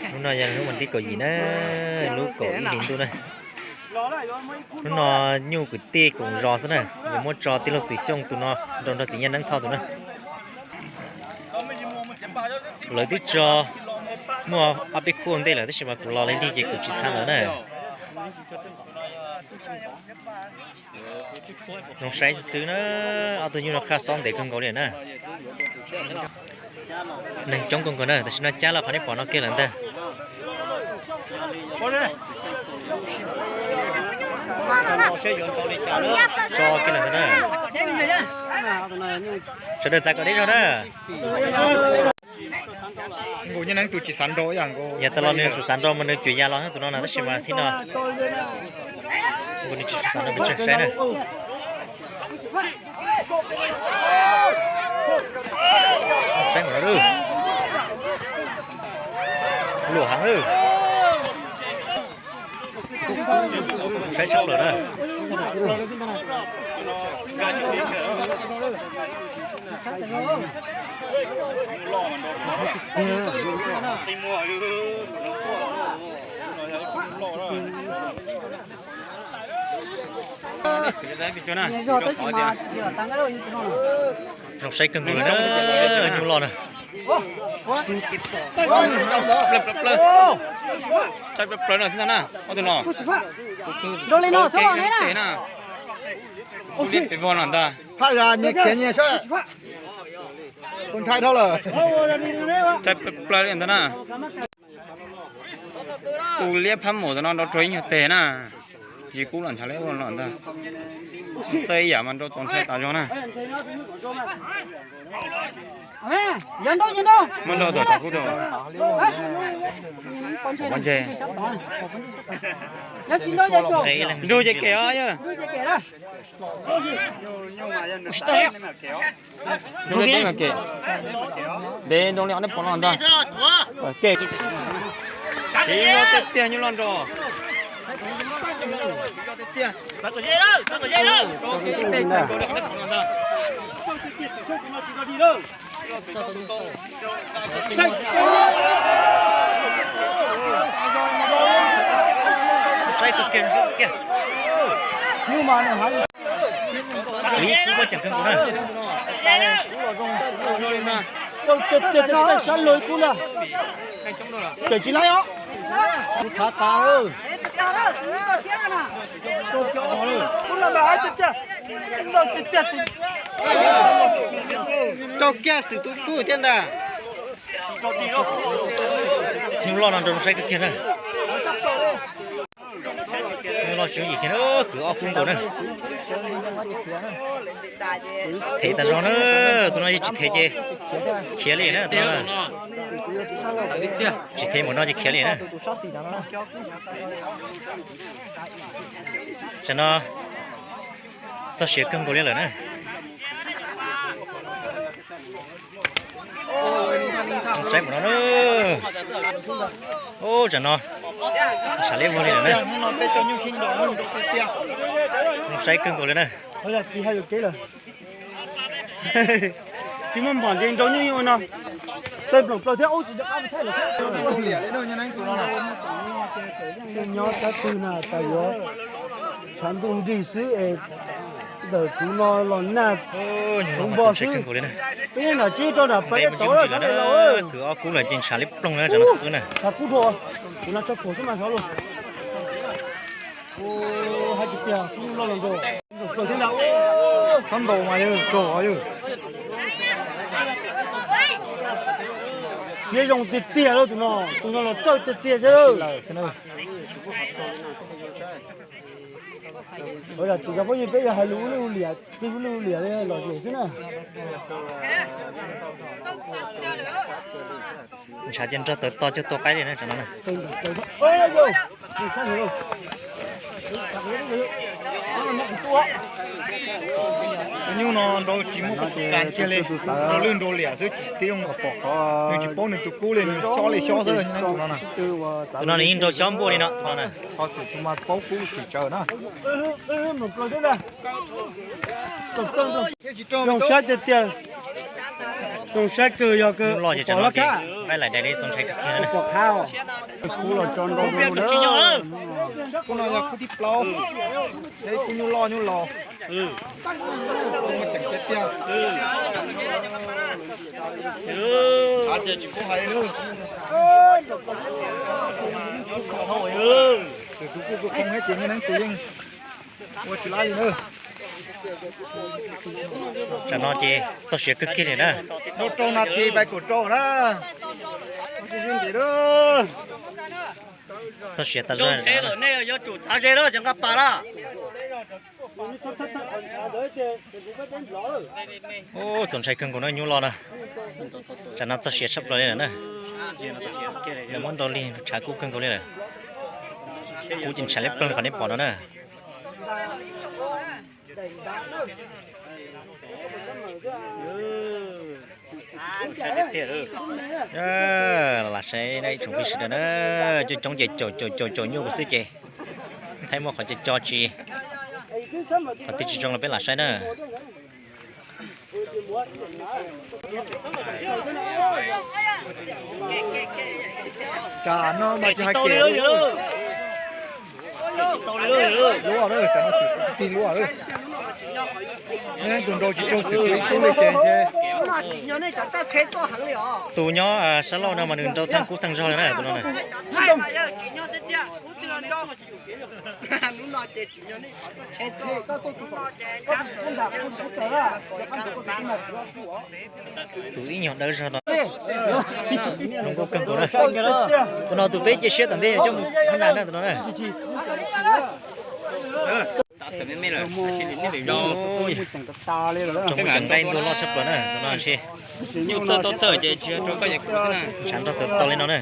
Hnub no yog hnub vas thib kaum yim na, lub kaum ib hlis ntuj na. Hnub no nyuj kwv tij koom zos xwb na, yuav muab tso tij laug Xwm Xyooj tus no nrog nrog txiv Nyaj Neeb Thoj tus na. Lawv twb tso muaj ob peb khub ua ntej lawm tab sis mas kuv los li lig ces kuv tsis thab lawv na. Zoo saib xwb xwb na, ob tug nyuj no qhaj xob ntev kawg nkaus li na. Neeg coob kawg nkaus na, tam sim no cab los qhov nej pom no kiag lawm ntag. Tso kiag lawm ntag na. Sawv daws txav kom deb zog na. Yog tas los nws xav xav nrau mas nws cuam yas los tus no na tab sis mas thib no nws tsis xav nrau pes tsawg saib na. Saib mus no, luam heev. Saib tshaj plaws na. Zoo saib kawg nkaus li na, nyuj loj na. Plaws plaws no, ob tug no. Rau li no xwb os na. Peb vog no ntag. Phaj zas nyias khiav nyias saib. Tus ntshai dhau lawm. Tsaib plaws li ntag na. Tus liab phab maum ntawm no nrau rau ib nyuag teg na. Yus kub los ntshav liab ua los ntag. Txawj ib yam mas nrau txaus ntshai tas zog na. Muab nrau tom kub rau. Nrug ces kem os yawg. Nrug teb kem. Ntev nroo li ob neb puas no ntag. Kem. Tsis yog tiag tiag nyuj loj nrau. Saib tus kiag kiag. Ib kub muaj ceem kawg nkaus na. Sab lug kub na. Ces tsis laib os. Kub thav tas. Rau kiag xwm tus kub thiab ntag. Nyuj loj no nrau saib kawg kiag na. Nyuj loj siab yim kiag na, kwv ob kub nkaus na. Them tas zog na, tus no yog tsis them ces khiav li na, tus no. Tsis them npaum no ces khiav li na. Tsam no txog siav kawg nkaus li lawm na. Saib mus no na. Ub, tsam no sav liab vog li lawm na. Saib kawg nkaus li na. Tsis muaj npam nce nrau nyuj ua no. Tej nploom plaws thiab ub tsis nco qab thaij lawm. Nyob qab twg na tas yuav tshav ntuj nrig xwb es ntawm kuv no los nag tshoob npog xwb. Peb nram tsib rau nram peb tau sab li laus. Kwv ob kub lawm ces ntshav liab ploog na, tsam no xwb na. Kub dhau, kuv no tso phuam xwb mas xyov lus. Hais tias kub loj los nkaus. Txhob ntaus mas yog raug yog. Siab zoo tiag tiag lawm tus no, tus no los txawj tiag tiag thiab. Tsis yog phooj ywg, peb yog hais lus ua lwj ua liam, twb ua lwj ua liam li lom zem xwb na. Ntshav ces nrog tawv to cog tua qaib li na, tsam no na. Nyuj no nrau tsis muaj qub kas kiag li, nrau lwj nrau liam xwb tsis tib zoo pom qhov, nws tsis paub nws tus kub li, nws xyob li xyob xwb tus no na. Tus no nws yeej nrau xyob npuaj li no, tus no na. Xov xwm tus mas paub kub tim tsawv na. Zoo saib tiag tiag. Zoo saib kawg yog kawg. Nyuj loj ces tsam no ces pom loj kab, peb laim daim li zoo saib kawg kiag. Pom qab os. Kub los tso nrau. Kub no yog kub thib plaub, yog ib kub nyuj loj nyuj laus. Muaj ceem tiag tiag. Ces tsis paub hais li. Xwm tus kuj khoob thiab ces niaj hnub tus yeej ua tsis lab li na. Tsam no ces txog siav kawg kiag li na. Rau nas this pais kaum rau na. Txog siav tas zog. Ub, txaus ntshai kawg nkaus na, nyuj loj na. Tsam no txog siav tshaj plaws li lawm na. Lawv muab nrau lig tshav kub kawg nkaus li lawm. Kub ces ntshai liab ploog li qhov nej pom no na. Lam saib na ib tsoom phooj ywg sawv daws na, coob coob ces caum caum caum caum nyuj kuv xwb ces, thaum muaj qhov co co tsis, qhov twg tsis zoo los peb lam saib na. Tsam no mas tsis hais kiag luaj, tsam no xwm tig luaj. Tus nrau tsis raug xwm tus ib tug li ces ntshe. Tus nyob sab laug no mas nws nrau thaj kub thaj zog li na tus no na. Tus ib nyuag dawb zog no. Zoo nkauj kawg nkaus na. Tus no tus peb cia siab tom ntej coj mus hab nas na tus no na. Zoo nkauj nqaij ntuag loj tshaj plaws na tus no. Ntshav nrog tau li no na.